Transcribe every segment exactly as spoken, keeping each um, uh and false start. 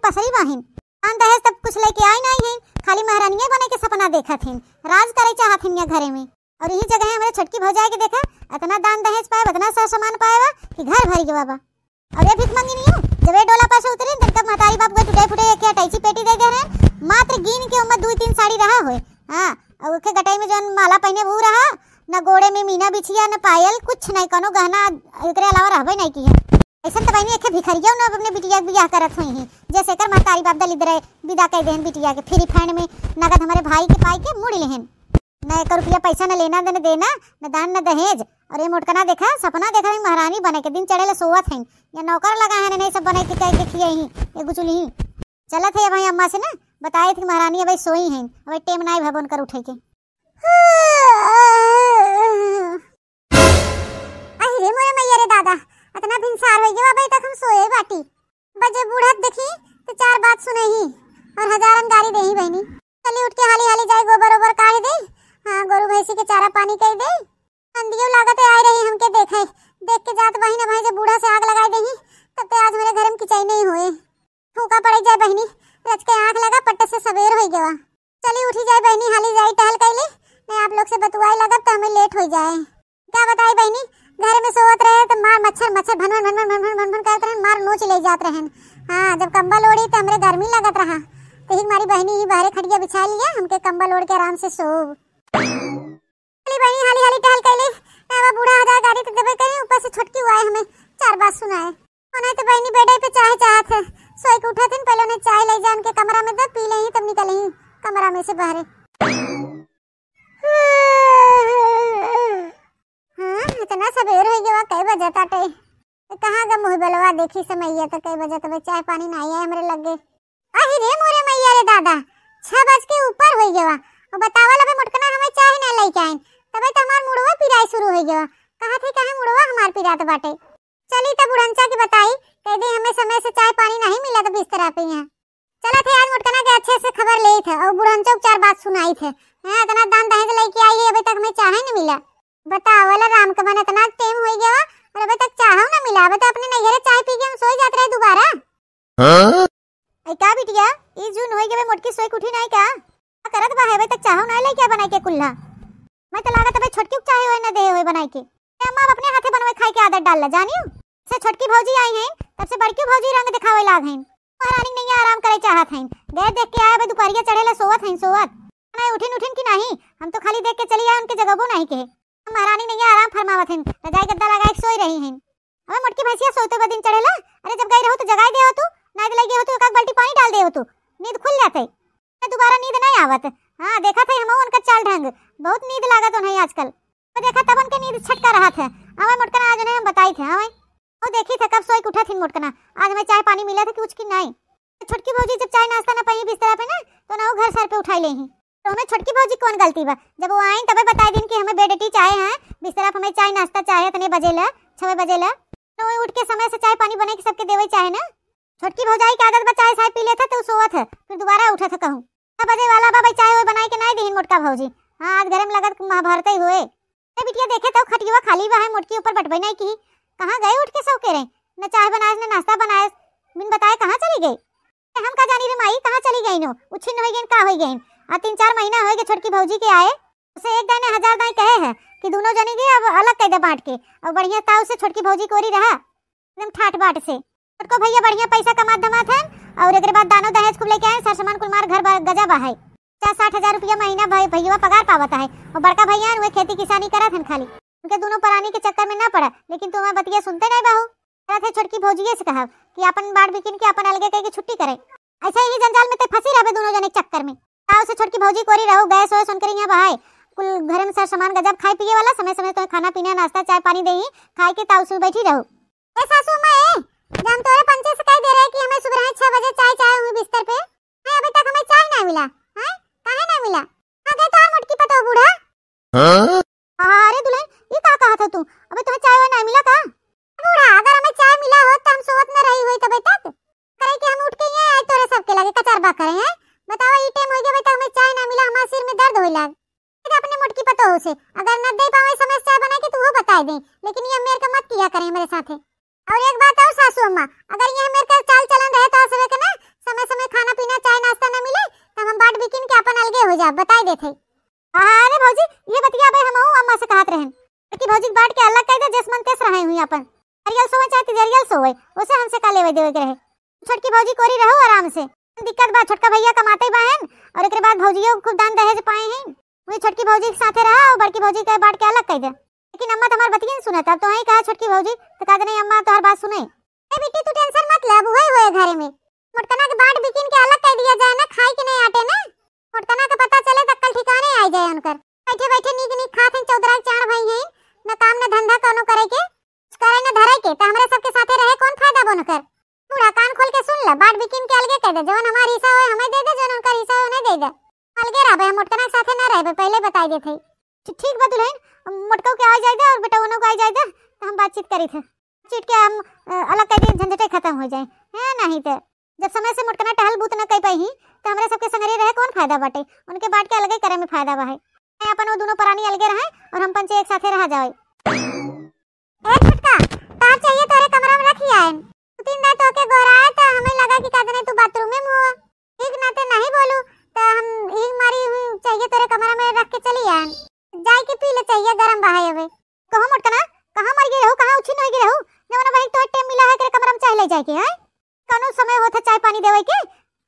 ससुरी बाहिन। दान दहेज तब कुछ लेके आई नाहीं हैं, खाली महारानिये बने के सपना देखत हैं, राज करे चाहत हैं या घरे में। और यही जगह हमरे छोटकी भौजाई के देखा, इतना दान दहेज पाए, इतना सर सामान पाए बा कि घर भर गवा बा। और ये भीख मंगिनियो, जब ये डोला पर से उतरी, तनका महतारी बाप के टूटे फूटे एक अटैची पेटी दे दे रहे, मात्र गिन के उम्र दू तीन साड़ी रहा होए। हाँ, और उके गटाई में जौन माला पहने वो रहा, न गोड़े में मीना बिछिया, न पायल, कुछ नहीं, कोनो गहना एकरे अलावा रहबे नहीं की है। ऐसन त बहिनी एके भिखरिया न अपने बिटिया के बियाह करत होई ही, जैसे कर महतारी बाप दलिद्र है, विदा कह देहन बिटिया के, फ्री फैंड में नगद हमारे भाई के पाई के मुड़ लेहन। न एक रुपया पैसा न लेना, न देना, न दान, न दहेज। और ये मोटकना देखा, सपना देखा है महारानी बने के, दिन चढ़े ले सोवत हैं, या नौकर लगा है, नहीं सब बने के कह के खिए ही, ये गुचुली ही। चलत है भाई अम्मा से ना, बताए थे कि महारानी अबे सोई हैं, अबे टेम नाई भवन कर उठे के। अरे रे मोरे मैया रे दादा, इतना भिनसार हो गया, अबे तक हम सोए बाटी। बजे बूढ़ा देखी तो चार बात सुने ही और हजारन गारी दे ही बहिनी। चली उठ के हाली हाली जाए, गोबर ओबर काढ़ दे, हाँ, गोरू भैंसी के चारा पानी कर दे। नंदियो लागत है आए रही हमके देखे, देख के जात बहिन, भाई जब बूढ़ा से आग लगाए दे ही, तब ते आज मेरे घर में किचाई नहीं हुए। फूका पड़े जाए बहिनी, रच के आँख लगा, पट्ट से सवेर हो गया। चली उठी जाए बहिनी, हाली जाई टहल कैली, नहीं आप लोग से बतुआई लगब तो हमें लेट हो जाए। क्या बताई बहिनी, घर में सोवत रहे तो मार मच्छर मच्छर भन भन भन भन भन भन भन भन करत रहन, मार नोच ले जात रहन। हाँ, जब कंबल ओढ़ी तो हमरे गर्मी लगत रहा, तो ही हमारी बहिनी ही बाहरे खटिया बिछा लिया, हमके कंबल ओढ़ के आराम से सोव। चली बहिनी, हाली हाली टहल कैली, ना वो बूढ़ा हजार गाड़ी तो देबे करी, ऊपर से छोटकी हुआ है हमें चार बात सुनाए। ओने तो बहिनी बेडे पे चाहे चाहत है, सोए के उठत हन, पहले उन्हें चाय ले जान के कमरा में दे, पी लेही तब निकलही कमरा में से बाहरे। हाँ, इतना सबेर हो गया, कै बजे ताटे? तो कहाँ गा मुँह बलवा, देखी समैया तो कै बजे तबे चाय पानी ना आया हमरे लगे। अहि रे मोरे मैया रे दादा, छह बज के ऊपर हो गया। और बतावल अबे मोटकना हमें चाय ना लेके आइन, तबे तो हमार मुड़वा पिराई शुरू हो गया। कहा थे काहे मुड़वा हमार पिरात बाटे? चली त बुढ़नचा के बताई, कह दे हमें समय से चाय पानी नहीं मिला तो बिस्तरा पे यहाँ। चला थे आज मोटकना के अच्छे से खबर लेई थे और बुढ़नचा के चार बात सुनाई थे। हाँ, इतना दान दहेज लेके आई है, अबे तक हमें चाहे नहीं मिला। बतावल राम के मन, इतना टेम हो गया और अबे तक चाहो ना मिला। अबे तो अपने नैहरे चाय पी के हम सोई जात रहे दोबारा। हाँ? ए का बिटिया, ई जून होई गवे, मोटकी सोई के उठी नाई का? का करत बा है, अबे तक चाहो नाई लइके बनाई के कुल्हा? मैं तो लागत अबे छोटकी के चाहे होए ना दे होए बनाई के। ए अम्मा, अब अपने हाथे बनवे खाए के आदत डाल ला, जानियो? से छोटकी भौजी आई हैं, तब से बड़की भौजी रंग दिखावे लाग हैं। महारानी नैया आराम करे चाहत हैं। गए देख के आए, अबे दुपहरिया चढ़े ला सोवत हैं, सोवत। नहीं उठिन, उठिन कि नहीं? हम तो खाली देख के चली आए, उनके जगबो नहीं के। महारानी नैया आराम फरमावत हैं, रजाई गद्दा लगाए के सोई रही हैं। अबे मोटकी भैंसिया, सोते बा दिन चढ़ेला? अरे जब गई रहू तो जगाई दे हो तू, नाई तो लगे हो तू एक आध बाल्टी पानी डाल दे हो तू, नींद खुल जाते। ए, दोबारा नींद नहीं आवत। हाँ, देखा थे हम उनका चाल ढंग, बहुत नींद लागत उन्हें आजकल। तो देखा तब उनके नींद छटका रहा थे। अबे मोटकना आज उन्हें हम बताई थे, हाँ भाई। वो देखी थे कब सोई के उठा थी मोटकना, आज हमें चाय पानी मिला था कि कुछ की नहीं। छोटकी भौजी जब चाय नाश्ता ना पाई बिस्तरा पे ना, तो ना वो घर सर पे उठाई ले ही। तो हमें छोटकी भौजी कौन गलती बा? जब वो आइन तबे बताई दिन कि हमें बेड टी चाहे हैं, बिस्तरा पे हमें चाय नाश्ता चाहे इतने बजे ला, छवे बजे ला। तो वो उठ के समय से चाय पानी बने के सबके देवे चाहे ना। छोटकी भौजाई के आदत बा चाय साय पी लेत है तो सोवत है, फिर दोबारा उठत है कहूँ। छह बजे वाला बा भाई, चाय वो बनाई के नाई देहिन मोटका भौजी। हाँ, आज घरे में लगत महाभारत ही हुए। ए बिटिया देखे तो खटिया खाली बा है, मोटकी ऊपर बटबे नाई की। कहाँ गए उठ के सो के रहे? न चाय बनाए न नाश्ता बनाए, बिन बताए कहाँ चली गई? हम का जानी रे माई, कहाँ चली गई नो? उछिन हो गई का हो गई? आ तीन चार महीना हो गए छोटकी भौजी के आए, उसे एक दाई ने हजार दाई कहे है कि दोनों जनी के अब अलग कर दे बांट के, और बढ़िया ताऊ से छोटकी भौजी कोरी रहा एकदम ठाट बाट से। छोटको भैया बढ़िया पैसा कमात धमात है, और एकरे बाद दानो दहेज खूब लेके आए, सर सामान कुल मार घर ब-, गजा बा है। पचास साठ हजार रुपया महीना भाई भैया पगार पावत है, और बड़का भैया है, उहे खेती किसानी करत हन खाली। उनके दोनों परानी के चक्कर में ना पड़ा, लेकिन तू हमार बतिया सुनते नहीं बाहू। कहत है छोटकी भौजिए से कहब कि आपन बाड़ बिकिन के आपन अलगे कह के छुट्टी करे। ऐसे ही जंजाल में ते फंसी रहबे दोनों जने के चक्कर में। ताऊ से छोटकी भौजी कोरी रहो, गैस वैस उनके यहाँ बहाए, कुल घर में सर सामान गजब खाए पिए वाला, समय समय तो खाना पीना नाश्ता चाय पानी दे ही, खाए के ताऊ से बैठी रहो। ए सासू माँ, ए, जब हम तोरे पंचे से कह दे रहे कि हमें सुबह छह बजे चाय चाहे हुई बिस्तर पे, हैं, अबे तक हमें चाय ना मिला, हैं, काहे ना मिला? आ गए तो मोटकी पतो बूढ़ा। हाँ? अरे दुल्हन, ये का कहत हो तू? अबे तुम्हें चाय वाय ना मिला का? बूढ़ा, अगर हमें चाय मिला होत तो हम सोवत न रही होइत अबे तक। करे कि हम उठ के ये आए तोरे सबके लगे कचरबा करे हैं। बतावा, ई टाइम हो गया, अबे तक हमें चाय ना मिला, हमारे सिर में दर्द होए लाग। ये तो अपने मोटकी पतोह से, अगर न दे पावे समय से चाय बना के तो वो बताए दे, लेकिन ये मेरे का मत किया करे मेरे साथे। और एक बात और सासू अम्मा, अगर ये मेरे का चाल चलन रहे तो सबे के ना समय समय खाना पीना, चाय नाश्ता न मिले, त हम बाँट बिकिन के आपन अलगे हो जाब, बताई देत है। अरे भौजी, ये बतिया अबे हमहू अम्मा से कहत रहन कि भौजी के बाँट के अलग कइ दे, जस मन तेस रहे हुई आपन। हरियल सोवे चाहे तिजरियल सोवे, ओसे हमसे का लेवे देवे के रहे। छोटकी भौजी कोरी रहो आराम से। दिक्कत बा, छोटका भैया कमाते बाहेन, और एकरे बाद भौजियो खूब दान दहेज पाए हैं। वही छोटकी भौजी के साथे रहा और बड़की भौजी के बाँट के अलग कइ दे। लेकिन अम्मा तो हमार बतियन सुनत, अब तो वही कहा छोटकी भौजी, तो कहा नहीं अम्मा तोहर बात सुने। ए बिट्टी, तू tension मत ले, अब उहे होए घरे में। मोटकना के बाँट बिकिन के अलग कइ दिया जाए ना, खाई के नहीं आटे ना। मोटकना के पता चले त कल ठिकाने आई जाए उनकर। बैठे बैठे नीक नीक खात हैं, चौदरा के चार भाई हैं, न काम न धंधा कौनो करे के, कुछ करे न धरे के, त हमरे सबके साथे रहे कौन फायदा बा उनकर? बूढ़ा कान खोल के सुन ले, बाँट बिकिन के अलगे कइ दे, जौन हमार हिस्सा होए हमें दे दे, जौन उनकर हिस्सा होए उन्हें दे दे। अलगे रहबे, हम मोटकना के साथे न रहबे, पहले बताई देत है। ठी-, ठीक बा दुल्हन, मोटकऊ के आ जाए दे और बेटवनो के आ जाए दे, त हम बातचीत करी थे। चीट के हम, अ, अलग कइ दे, झंझटे खत्म हो जाए, है नहीं त जब समय से मोटकना टहल बूत न कइ पाई ही, त हमरे सबके संगरे रहे कौन फायदा बाटे? उनके बाँट के अलगे करे में फायदा बा है। अपन वो दुनो परानी अलगे रहे और हम पंचे एक साथे रहा जाए। ए छोटका, तार चाहिए तोरे कमरा में रखी आएन। दू तीन दाँय तोके गोहराए त हमें लगा कि का जने तू बाथरूमे में हो। ठीक नाते नहीं बोलू त हम ई मारी, हम्म, चाहिए तोरे कमरा में रख के चली आएन। जाए के पी ले चाहिए, गरम बहाए हवे। कहो मोटकना, कहाँ मर गए रहू, कहाँ उछिन हो गए रहू? जवन वही तोहे टेम मिला है, एकरे कमरा में चाय ले जाए के, हैं? कौनो समय होत है चाय पानी देवे के?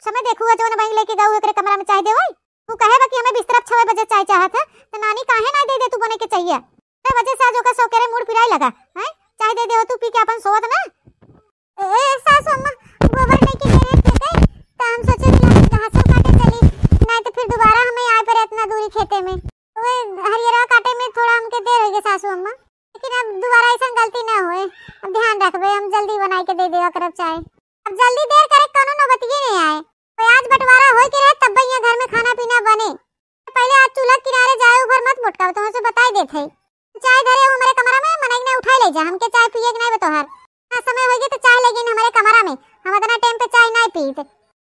समय देखू है जवन वही लेके गऊ एकरे कमरा में चाय देवे। तू कहे बा कि हमें बिस्तरा छवे बजे चाय चाहत है, त नानी काहे ना दे दे तू बने के चाहिए? छह बजे से आज ओकर सौकेरे मूड़ पिराए लगा, हैं? चाय दे दे हो तू पी के अपन सोवत ना। ए, ए, सासू अम्मा, गोबर लेके गए रहे खेते, त हम सोचे कि हम घासो काटे चली, नहीं तो फिर दोबारा हमें आए पड़े इतना दूरी खेते में। ओए, हरियरवा काटे में थोड़ा हमके देर हो गई सासू अम्मा, लेकिन अब दोबारा ऐसा गलती ना होए। अब ध्यान रखबे, हम जल्दी बनाई के दे देवा करब चाय। अब जल्दी देर करे कोनो नौबतिये नहीं आए। ओए, आज बंटवारा होए के रहे तब यहाँ घर में खाना पीना बने। पहले आज चूल्हा किनारे जाए उभर मत मोटका, तो हमसे बताई देत है। चाय धरे हो हमारे कमरा में, मनई ना उठाए ले जा, हमके चाय पिए के नहीं बतोहर। हाँ, समय हो गया तो चाय ले गई हमारे कमरा में, हम इतना टाइम पे चाय नहीं पीते।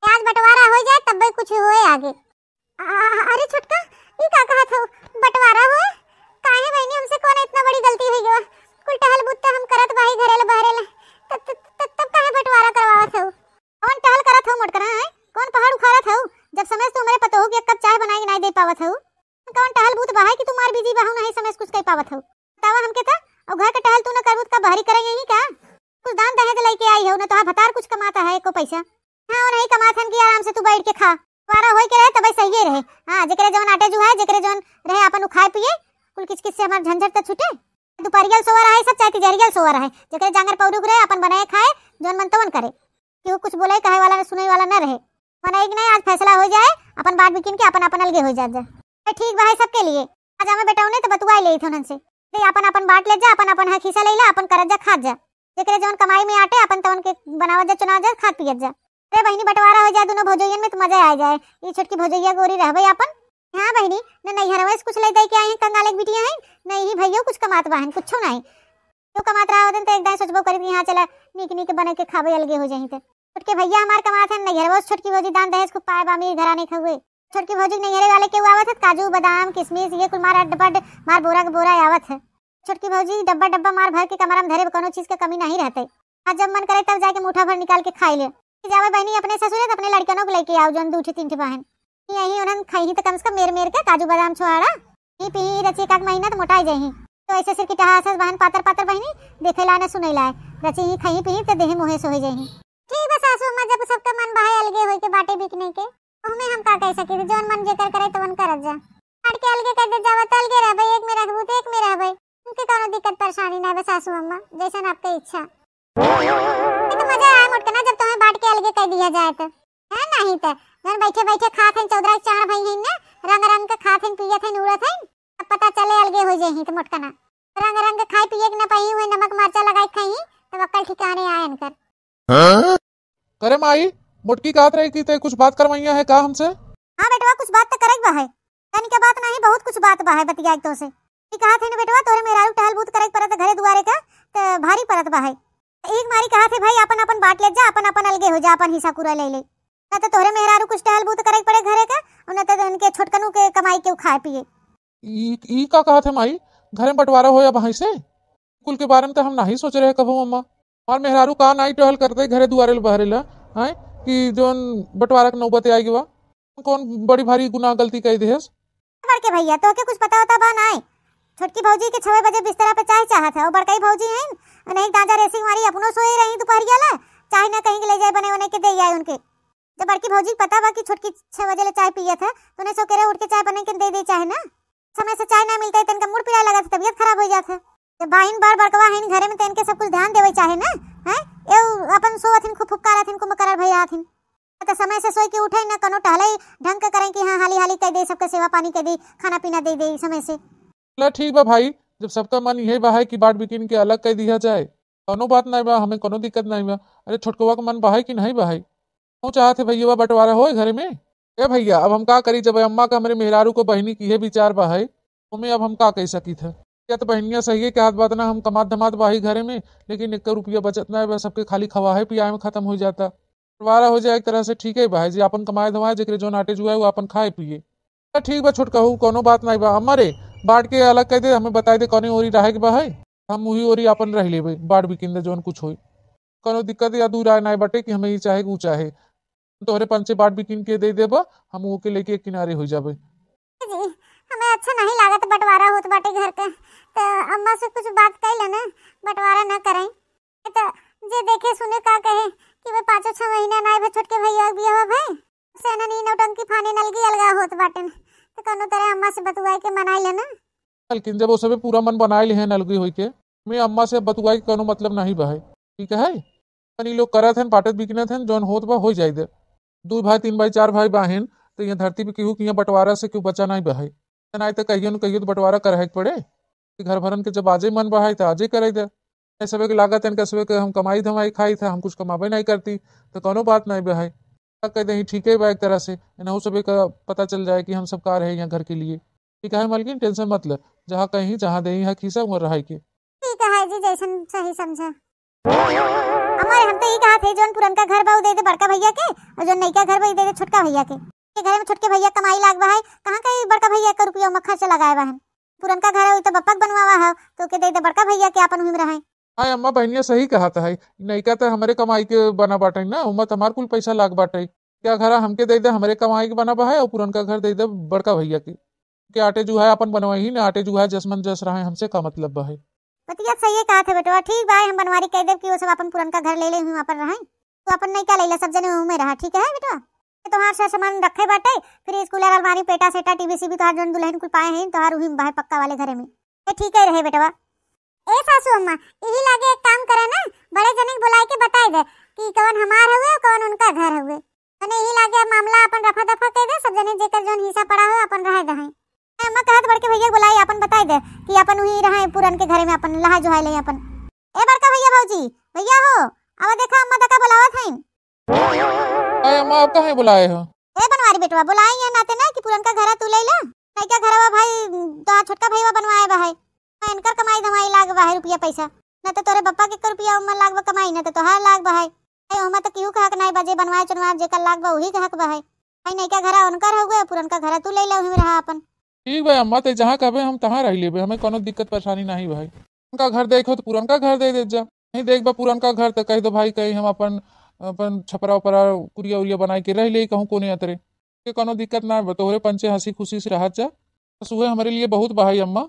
आज बंटवारा हो जाए तब कुछ होए आगे। आ, आ, अरे छोटका, ई का कहत हो? बंटवारा होए? काहे बहिनी, हमसे कौन इतना बड़ी गलती हुई गवा? कुल टहल बुत्ता हम करत बाही घरे ले बहरे ले। तब, तब, तब, तब काहे बंटवारा करवावत हो? कौन टहल करत हो मोटकना, हैं? कौन पहाड़ उखाड़त हो? जब समय से तू हमरे पतोहू के एक कप चाय बनाई के नहीं दे पावत हो। कौन टहल बूत बाहे कि तू मार बिजी बाहू नहीं समय से कुछ कह पावत हो? बतावा हमके त, और घर के टहल तू न करबू त का बहरी करे यही का? कुछ दान दहेज लेके आई हो, न तोहार भतार कुछ कमाता है एको पैसा। हाँ, वो नहीं कमात हन कि आराम से तू बैठ के खा। बंटवारा होए के रहे तबे सही रहे। हाँ, जेकरे जौन आटे जुहाए, जेकरे जौन रहे अपन उ खाए पिए, कुल किच किच से हमार झंझट त छूटे। दुपहरिया सोवा रहे सब, चाहे तिजहरिया सोवा रहे, जेकरे जांगर पौरुग रहे अपन बनाए खाए, जौन मन तवन करे। केहू कुछ बोले कहे वाला न सुने वाला न रहे। मनई के नहीं, आज फैसला हो जाए, अपन बाँट बिकिन के अपन अपन अलगे हो जात जा। ए, ठीक बा है सबके लिए। आज हमें बेटौने तो बतुआ ले थे उनसे। दे, अपन अपन बाँट ले जा, अपन अपन हक हिस्सा ले ला, अपन करत जा, खात जा। जेकरे जौन कमाई में आटे, अपन तवन के बनावत जा, चुनाव जा, खात पियत जा। अरे बहिनी, बंटवारा हो जाए दोनों भौजैयन में तो मजा आ जाए। ई छोटकी भौजैया गोरी रहबे अपन। हाँ बहिनी, न नैहरवा से कुछ ले दे के आई हैं, कंगाल एक बिटिया हैं, न ही भैया कुछ कमात बाहन, कुछ नहीं। तो कमात रहा होतन तो एक दाएं सोचबो करित कि हाँ चला, नीक नीक बने के खाबे, अलगे हो जाही तो। छोटके भैया हमार कमात हैं, नैहरवा से छोटकी भौजी दान दहेज खूब पाए बा, अमीर घराने के हुए। छोटकी भौजी के नैहरे वाले केहू आवत है, काजू, बादाम, किशमिश, ये कुल मार अड्ड बड्ड, मार बोरा के बोरा आवत है। छोटकी भौजी डब्बा डब्बा मार भर के कमरा में धरे, कोनो चीज के कमी नहीं रहते। आज जब मन करे तब जाके मुठा भर निकाल के खाई ले। कि जावे बहनी अपने ससुरे तो अपने लड़कनों को लेके आओ, जौन दू ठे तीन ठे बहन। यही उन्हन खाई ही तो कम से कम मेर मेर के काजू बादाम छोड़ा। ही पी रची एक आध महीना तो मोटाई जाही। तो ऐसे सिर की टहासस बहन पातर पातर बहनी, देखे लाए न सुने लाए। रची ही खाई पी तो देह मुहे सोहे जाही। ठीक बा सासू अम्मा, जब सबका मन बहाए अलगे होई के बाटे बिकने के, ओहमे हम का कह सकी थे, जौन मन जेकर करे तवन करत जा। बाँट के अलगे कर दे जावा, त अलगे रहबे, एक में रहबू त एक में रहबे। उनके कौनो दिक्कत परेशानी ना बे सासू अम्मा, जैसन आपके इच्छा। ये तो मजा आए मोटकना, जब तुम्हें बाँट के अलगे कर दिया जाए तो। है नहीं तो, जौन बैठे बैठे खात हैं, चौदरा के चार भाई हैं ना, रंग रंग के खात हैं, पियत हैं, उड़त हैं, अब पता चले अलगे हो जाही तो मोटकना। रंग रंग के खाए पिए के ना पाई हुए, नमक मरचा लगाए के खाई, तब अक्कल ठिकाने आए इनकर। हाँ? करे माई, मोटकी कहत रही कि ते कुछ बात करवाइया है का हमसे? हाँ बेटवा, कुछ बात तो करे के बा है। तनी के बात नहीं, बहुत कुछ बात बा है बतिया एक तो से। ई कहत है ना बेटवा, तोरे मेहरारू टहल बूत करे के परत घरे दुआरे का, त भारी परत बा है। एक मारी कहत है भाई, अपन अपन बाँट ले जा, अपन अपन अलगे हो जा, अपन हिस्सा पूरा ले ले। ना तो तोरे मेहरारू कुछ टहल बूत करे के पड़े घरे का, और ना तो उनके छोटकनू के कमाई के उ खाए पिए। ई, ई का कहत है माई, घरे में बंटवारा होए अब हंसे? कुल के बारे में तो हम नहीं सोच रहे कबो अम्मा। हमार मेहरारू का नाई टहल करते घरे दुआरे ल बहरे ला, हैं? कि जौन बंटवारा के नौबत आइ गवा? कौन बड़ी भारी गुनाह गलती कइ देहस? बड़के भइया, तोहके कुछ पता होता बा नाय? छोटकी भौजी के छवे बजे बिस्तरा पे चाय चाहत है, और बड़कई भौजी हैं, नहीं ताजा रेसिंग वाली अपनो सोए रही दोपहरिया ला, चाय ना कहीं के ले जाए बने उन्हें के दे आए उनके। जब बड़की भौजी के पता बा कि छोटकी छह बजे ले चाय पियत है, तो उन्हें सवेरे उठ के चाय बने के दे दे चाहे ना। समय से चाय ना मिलता है, तो इनका मूड पिराए लगत है, तबीयत खराब हो जात है। जब भाईन बड़ बड़कवा हैं घरे में, तो इनके सब कुछ ध्यान देवे चाहे ना, हैं? ये अपन सोवत हिन, खूब फुफकारत हिन, कुंभकरण भइया हथिन। तो समय से सोई के उठे ना, कोनो टहले ढंग के करें कि हाँ, हाली हाली कह दे, सबके सेवा पानी कह दे, खाना पीना दे दे समय से। चला ठीक बा भाई, जब सबका मन यही बा है कि बाट बिकिन के अलग कह दिया जाए, कोनो बात नहीं बा, हमें कोनो दिक्कत नहीं बा। अरे छोटकवा के मन बा है कि नहीं बा है? क्यों चाहत है भैया बंटवारा होए घरे में? ए भैया, अब हम का करी, जब अम्मा का हमरे मेहरारू को बहिनी की है विचार बा है, ओमे अब हम का कह सकी थे? या तो बहनिया सही है, क्या बात ना, हम कमात धमात बाही घरे में, लेकिन एक रुपया बचत ना है, बस सबके खाली खवाहे पियाए में खत्म हो जाता। बंटवारा हो जाए एक तरह से ठीक है भाई जी, अपन कमाए धमाए, जेकरे जौन आटे जुआए, वो अपन खाए पिए। तो ठीक बा छोटकहू, कोनो बात नहीं बा। अम्मा रे, बांट के अलग कर दे, हमें बताई दे कौने ओरी रहे के बा है, हम वही ओरी अपन रह लेबे, बांट बिकिन दे जौन कुछ होई। कोनो दिक्कत या दू राय नहीं बाटे कि हमें ई चाहे कि ऊ चाहे। तोहरे पंचे बाट बिकिन के दे देबा, हम ओके लेके एक किनारे हो जाबे। जी, हमें अच्छा नहीं लागत बंटवारा होत बाटे घर के, तो अम्मा से कुछ बात कर लेना, बंटवारा ना करें। तो जे देखे सुने का कहे कि वे पाँचों छह महीना ना आए भे छोटके भैया के बियाह भे, से ना नी नौटंकी फाने नलगी अलगा होत बाटे, तो कोनो तरह अम्मा से बतुआए के मनाई लेना। लेकिन जब वो सबे पूरा मन बनाए ले हैं नलगी होई के, मैं अम्मा से बतुआए के कोनो मतलब नहीं बा है, ठीक है? तनी लोग करत हन, बाटत बिकिनत हन, जौन होत बा, हो जाए दे। दू भाई, तीन भाई, चार भाई बाहिन, तो ये धरती पे केहू के यहाँ बंटवारा से केहू बचा नहीं बा है। नहीं तो कहियो न कहियो तो बंटवारा करहे के पड़े। कि घर भरन के जब आजे मन बा है, तो आजे करे दे। ए सबे के लागत है, इनका सबे के हम कमाई धमाई खाई था, हम कुछ कमाबे नहीं करती, तो कोनो बात नहीं बा है। का कह दे, ठीक है बा एक तरह से, इनहू सबे का पता चल जाए कि हम सब का रहे यहाँ घर के लिए। ठीक है मलकिन, टेंशन मत ले, जहाँ कहीं, जहाँ देही है खीसा, वहाँ रहाई के। ठीक है जी, जैसन सही समझा। अम्मा रे, हम तो ई कहा थे, जौन पुरनका घर बा, उ दे दे बड़का भैया के, और जौन नइका घर बा, ई दे दे छोटका भैया के। के घरे में छोटके भैया कमाई लाग बा है, कहाँ कहीं बड़का भैया का रुपया ओमा खर्च लगाए बा है। पुरनका घर है, उ तो बप्पा के बनवावा है, तो के दे दे बड़का भैया के, आपन उही में रहे। हाँ अम्मा, बहनिया सही कहत है, नइका तो हमरे कमाई के बना बाटे ना, ओमा तो हमार कुल पैसा लाग बाटे। क्या घर हमके दे दे, हमरे कमाई के बना बा है, और पुरनका घर दे दे बड़का भैया के। के आटे जुहाए अपन बनवाई ही ना, आटे जुहाए जस मन जस रहे, हमसे का मतलब बा है। बतिया सही कहत है बेटवा, ठीक बा, हम बनवारी कह देब कि वो सब अपन पुरनका घर ले ले, हम अपन रहे, तो अपन नइका ले ले, सब जने उहमे रहा, ठीक है बेटवा? ये तोहार सब सामान रखे बाटे, फ्रिज, कूलर, अलमारी, पेटा सेटा, टीवी सीवी, तोहार जौन दुल्हन कुल पाए हैं, तोहार उही में बा है पक्का वाले घरे में। ये ठीक है रहे बेटवा। ए सासू अम्मा, यही लागे एक काम करे ना, बड़े जने के बुलाए के बताई दे कि कौन हमार हुए, कौन उनका घर हुए। मने यही लागे अब मामला अपन रफा दफा कर दे, सब जने जेकर जौन हिस्सा पड़ा हो अपन रहे दहे। ए अम्मा, कहत बड़के भैया के बुलाई, अपन बताई दे कि अपन वही रहे पुरन के घरे में, अपन लहा जोहाई ले अपन। ए बड़का भैया, भौजी, भैया हो, अब देखा अम्मा तका बुलावत हईन। अरे अम्मा, आप काहे बुलाए हो? ए बनवारी बेटवा, बुलाई है नाते ना कि पुरन का घर तू ले ला, नइका घरवा भाई तोहार छोटका भैया बनवाए बा है। इनकर कमाई धमाई लाग बा है रुपया पैसा, ना तो तोरे बप्पा के रुपया उम्मा लाग बा कमाई, ना तो तोहार लाग बा है। ए, ओमा तो केहू के हक नाई बा, जे बनवाए चुनवाए जेकर लाग बा, उही के हक बा है। भाई नइका घरा उनकर हउवे, पुरनका घरा तू ले ले, उही में रहा अपन। ठीक बा अम्मा, ते जहाँ कहबे हम तहाँ रह लेबे, हमें कोनो दिक्कत परेशानी नहीं बा है। उनका घर देखो तो पुरनका घर दे दे जा, नहीं देख बा पुरनका घर तो कह दो भाई कहीं हम अपन, अपन छपरा उपरा कुरिया उरिया बनाई के रह ले कहूँ कोने अतरे। के कोनो दिक्कत ना बा, तोहरे पंचे हँसी खुशी से रहत जा, बस उहे हमरे लिए बहुत बा है अम्मा।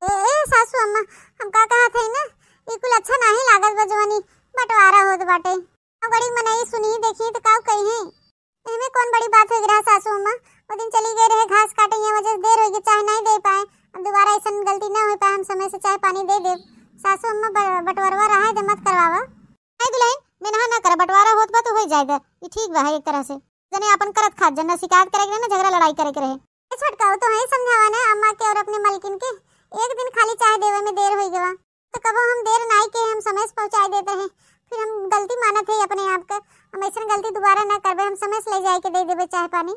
ए, ए, सासू अम्मा, हम का कहत हई ना, ई कुल अच्छा नाही लागत बा जवानी, बंटवारा होत बाटे। अब बड़ी मनई सुनी देखी तो का कही है? एमे कौन बड़ी बात हो गई रहा सासू अम्मा? वो दिन चली गई रहे घास काटे, यहाँ वजह से देर हो गई, चाय नहीं दे पाए। अब दोबारा ऐसा गलती ना हो पाए, हम समय से चाय पानी दे देब। सासू अम्मा ब-, बंटवरवा रहा दे, मत करवावा। नहीं दुल्हन, बेनहा ना कर, बंटवारा होत बा तो हो जाए दे, ई ठीक बा है एक तरह से। जने अपन करत खात जन, ना शिकायत करे के रहे, ना झगड़ा लड़ाई करे के रहे। ए छोटका, वो तो है समझावा ना अम्मा के और अपने मलकिन के, एक दिन खाली चाय देवे में देर हो गवा, तो कबो हम देर नाई के, हम समय से पहुँचाए देते हैं, फिर हम गलती मानत है अपने आप का। हम ऐसा गलती दोबारा ना करबे, हम समय से ले जाए के दे देबे चाय पानी।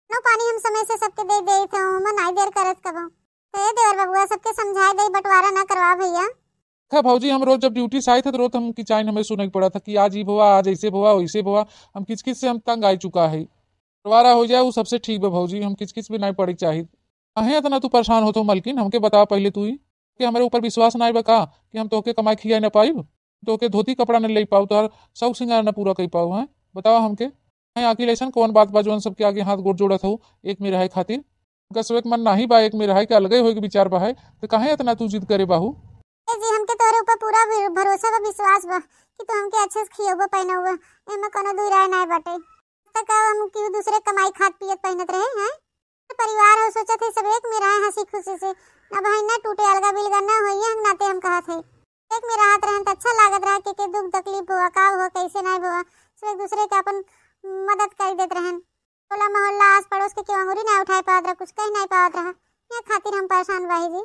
नो पानी हम समय से सबके दे देत हूँ, हम नाई देर करत कबो। तो ए देवर बबुआ, सबके समझाए दे, बंटवारा ना करवा भैया। देखा भौजी, हम रोज जब ड्यूटी से आए थे तो रोज हम किचाइन हमें सुने के पड़ा था कि आज ई भवा, आज ऐसे भवा, वैसे भवा। हम किचकिच से हम तंग आ चुका है। बंटवारा हो जाए वो सबसे ठीक बा भौजी, हम किचकिच भी नहीं पड़े चाहिए। काहे इतना तू परेशान होत हो मलकिन, हमके बता पहले तू ही कि हमारे ऊपर विश्वास नहीं बा का कि हम तोहके कमाई खियाए ना पाइब, तोहके धोती कपड़ा न ले पाऊ, तोहर शौक सिंगार न पूरा कर पाऊ, हैं? बतावा हमके। हैं, आखिर ऐसन कौन बात बा जौन सबके आगे हाथ गोड़ जोड़त हो एक में रहे खातिर? उनका सब एक मन नाही बा, एक में रहे के अलगे होए के विचार बा है, तो काहे इतना तू जिद करे बाहू? ए जी, हमके तोहरे ऊपर पूरा भि-, भरोसा बा, विश्वास बा कि तू हमके अच्छे से खियौबा, पहनौबा, एमे कोनो दुई राय नाय बाटे। तक हम केहू दूसरे कमाई खात पियत पहनत रहे हैं? तो परिवार हो, सोचत है सब एक में रहे हंसी खुशी से, ना बहिन ना टूटे, अलगा बिलगा ना होई, यह नाते हम कहत है। एक में रहत रहन त अच्छा लागत रहा, के, के दुख तकलीफ हुआ, का हुआ, कैसे नाय हुआ, सब एक दूसरे के अपन मदद कर देत रहन। टोला मोहल्ला, आस पड़ोस के केहू अंगुरी ना उठाए पावत रहा, कुछ कह नाय पावत रहा। ये खातिर हम परेशान बाही जी,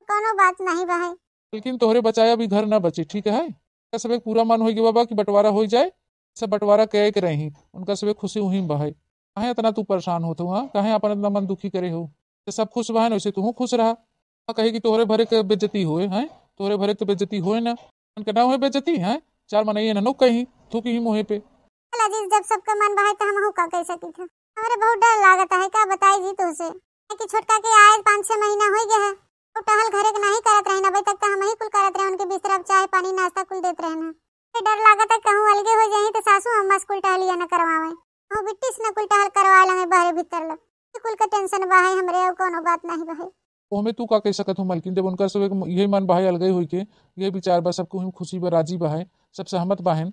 कोनो बात नहीं बा है। लेकिन तोहरे बचाया भी घर ना बचे, ठीक है? उनका सबे पूरा मन होई गवा बा कि बंटवारा होई जाए, सब बंटवारा कहे के रही, उनका सबे खुशी उही में बा है। काहे इतना तू परेशान होत हो, हाँ? काहे अपन इतना मन दुखी करे हो? तो सब खुश बा है, वैसे तू खुश रहा। हाँ, कहे कि तोहरे भरे के बेइज्जती होए, हैं? तोहरे भरे के तो बेइज्जती होए ना, उनके ना होए बेइज्जती, हैं? चार मनई एनहनो कहीं, थूकी ही मुँहे पे। चला जी, जब सबका मन बा है तो हमहू का कह सकी थे। हमरे बहुत डर लागत है, का बताई जी तुझसे कि छोटका के आए पाँच छह महीना हो गया है, वो टहल घरे के नहीं करत रहे, अबे तक तो हम ही कुल करत रहे, उनके बिस्तरा, चाय पानी, नाश्ता कुल देत रहे ना। ये डर लागत है कहूँ अलगे हो जाही तो सासू अम्मा से कुल टहलिया न करवावे, कहूँ बिट्टी से न कुल टहल करवा लगे बहरे भीतर लग। ये कुल का टेंशन बा है हमरे, और कोनो बात नहीं बा है। ओहमे तू का कह सकत हो मलकिन, जब उनका सब एक यही मन बा है अलगे होई के, ये विचार बा, सब कोई खुशी बा, राजी बा है, सब सहमत बा हैं,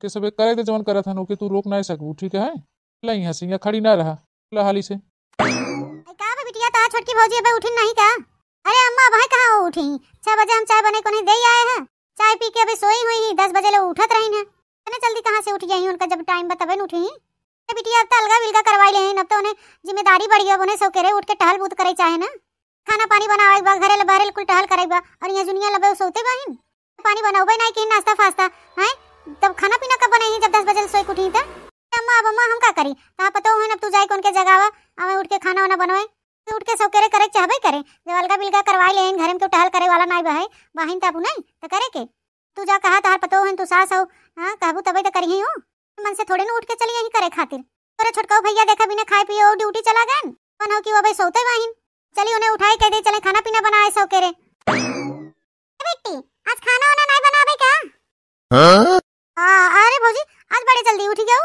के सब एक करे दे जवन करत हन, ओके तू रोक ना सकबू, ठीक है? ला यहाँ से, यहाँ खड़ी ना रहा, ला हाली से। अरे का बा बिटिया, तोहार छोटकी भौजी अबे उठिन नहीं का? अरे अम्मा, अबहीं कहाँ वो उठी? छह बजे हम चाय बने को नहीं दे आए हैं, चाय पी के अबे सोई हुई ही, दस बजे ले उठत रही हैं। इतने जल्दी कहाँ से उठ गई उनका, जब टाइम बा तबे न उठी। अरे बिटिया, अब तो अलगा बिलगा करवाई ले हैं, अब तो उन्हें जिम्मेदारी बढ़ी, अब उन्हें सौकेरे उठ के टहल बूत करे चाहे ना, खाना पानी बनावे के बा, घरे ले बहरे ले कुल टहल करे के बा, और यहाँ जुनिया लबे सोते बाहिन। पानी बनौबे नाई किहिन, नाश्ता फास्ता, हैं? तब खाना पीना कब बनइही जब दस बजे ले सोई के उठिही त? अम्मा, अब अम्मा हम का करी? तहाँ पतो हुई न, अब तू जाई कौन के जगावा, आवे उठ के खाना वाना बनवाए। तू उठ के सौकेरे करे के चाहबे करे, जब अलगा बिलगा करवाई लेहिन, घरे में केहू टहल करे वाला नाई बहे, बाहिन त अब नहीं, त करे के? तू जा कहा, तहार पतो हुई, तू सास हो, हाँ, कहबू तबे त करिही हो। मन से थोड़े न उठ के चली यही करे खातिर। तोरे छोटकाऊ भैया देखा बिना खाए पिए वो ड्यूटी चला गए, कौन हो कि वो भाई सोते बाहिन। चली उन्हें उठाए कह दे, चले खाना पीना बनाए सौकेरे। ए बिट्टी, आज खाना वाना नाई बनावे का? हाँ? आ, अरे भौजी, आज बड़े जल्दी उठ गयो।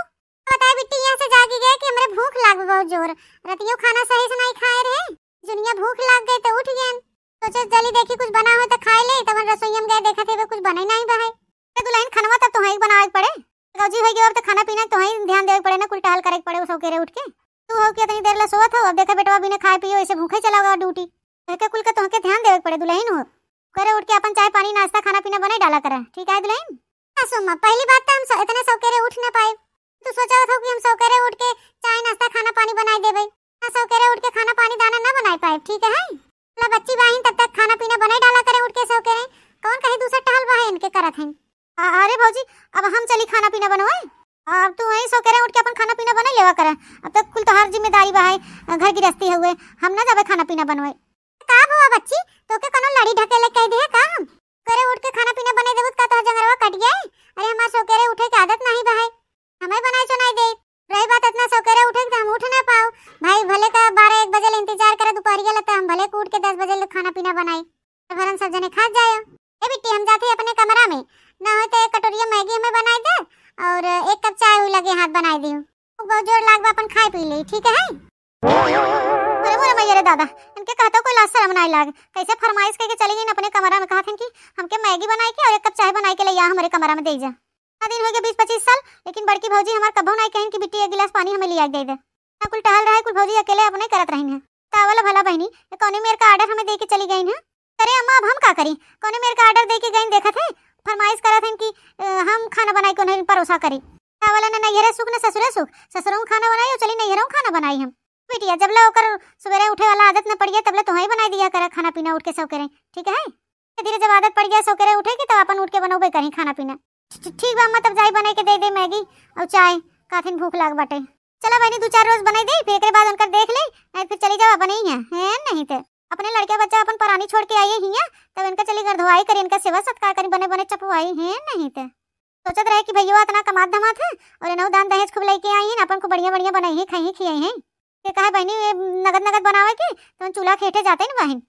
बताए बिट्टी, यहाँ से जागी गए कि हमरे भूख लाग बहुत जोर। रतियो खाना सही से नाई खाए रहे, जुनिया भूख लाग गए तो उठ गए। सोचे जल्दी देखी कुछ बना हो तो खाए ले, तब रसोईया में गए देखा थे कुछ बने नाई बहे। ए दुल्हन, खनवा तब तोहई बनावे के पड़े। गौजी होई गयो, अब तो खाना पीना तोहई ध्यान देवे के पड़े ना, कुल टहल करे के पड़े उ सौकेरे उठ के। तू हो कि इतनी देर ला सोवत हो, अब देखा बेटवा बिना खाए पिए ऐसे भूखे चला गवा ड्यूटी। तोहके कुल के तोहके ध्यान देवे के पड़े दुल्हन हो। करे उठ के अपन चाय पानी नाश्ता खाना पीना बने डाला करा, ठीक है दुल्हन? सासू माँ, पहली बात तो हम स-, इतने सौकेरे उठ ना पाए। तू सोचा हो कि हम सौकेरे उठ के चाय नाश्ता खाना पानी बनाए देबे, ना सौकेरे उठ के खाना पानी दाना ना बनाए पाए, ठीक है? ला बच्ची बाहिन, तब तक खाना पीना बनाए डाला करे उठ के सौकेरे। कौन कहीं दूसर टहल बहे इनके करत हैं। आ, अरे भौजी, अब हम चली खाना पीना बनवाए। अब तू वहीं सौकेरे उठ के अपन खाना पीना बनाए लेवा करे। अब तक कुल तोहार जिम्मेदारी बा है, घर गृहस्थी हुए, हम ना जाबे खाना पीना बनवाए। का बुआ बच्ची, तोके कोनो लड़ी ढकेले कह दे का हम? करे उठ के खाना पीना बनाए देबू त का तोहार जंगरवा कट गए? अरे हमार सौकेरे उठे के आदत नहीं बा है, हमें बनाए चुनाए दे। रही बात इतना सौकेरे उठे के, त हम उठ ना पाओ। भाई भले का बारह एक बजे ले इंतजार करे दोपहरिया ले, त हम भले को उठ के दस बजे ले खाना पीना बनाई, तो फिर हम सब जने खा जाए। ए बिट्टी, हम जाते अपने कमरा में, ना हो तो एक कटोरिया मैगी हमें बनाए दे और एक कप चाय हुई लगे हाथ बनाए दी। बहुत जोर लाग बा, अपन खाए पी ले, ठीक है? अरे मोरे मैया रे दादा, इनके कहतो कोई लाज शरम नाई लाग, कैसे फरमाइश करके चली गई अपने कमरा में, कहत हैं कि हमके मैगी बनाए के और एक कप चाय बनाए के ले आ हमारे कमरा में दे जा। इतना दिन हो गया, बीस पच्चीस साल, लेकिन बड़की भौजी हमार कभो नाई कहिन कि बिट्टी एक गिलास पानी हमें लिया के दे दे। ना कुल टहल रहे, कुल भौजी अकेले अपने करत रही हैं। तावल भला बहनी, ये कौने मेर का ऑर्डर हमें दे के चली गई हैं? अरे अम्मा, अब हम का करी? कौने मेर का ऑर्डर दे के गई, देखत है, फरमाइश करत हैं कि अ, हम खाना बनाई के उन्हें परोसा करी। तावल न नैहरे सुख न ससुरे सुख, ससुरों खाना बनाई और चली नैहरों खाना बनाई हम। बिटिया, जब ले ओकर सुबेरे उठे वाला आदत न पड़ गया, तब ले तोहई बनाई दिया करा खाना पीना उठ के सौकेरे, ठीक है? धीरे जब आदत पड़ गया सौकेरे उठे की, तब अपन उठ के बनौबे करी खाना पीना। ठी-, ठीक बा अम्मा, तब जाई बनाई के दे दे मैगी और चाय, काफिन भूख लाग बाटे। चला बहनी, दो चार रोज बनाई दे, फिर एकरे बाद उनकर देख ले, नहीं फिर चली जावा बने ही है, हैं? नहीं ते अपने लड़के बच्चा अपन परानी छोड़ के आई हिया, तब इनका चली घर धोआई करी, इनका सेवा सत्कार करी, बने बने चपवाई, हैं? नहीं ते सोचत रहे कि भैया इतना कमात धमात है और इन्हों दान दहेज खूब लेके आई हैं, अपन को बढ़िया बढ़िया बनाई है, खाई है, खियाई है। ये कहा बहनी, ये नगद नगद बनावे के, तो चूल्हा खेटे जाते न बहन।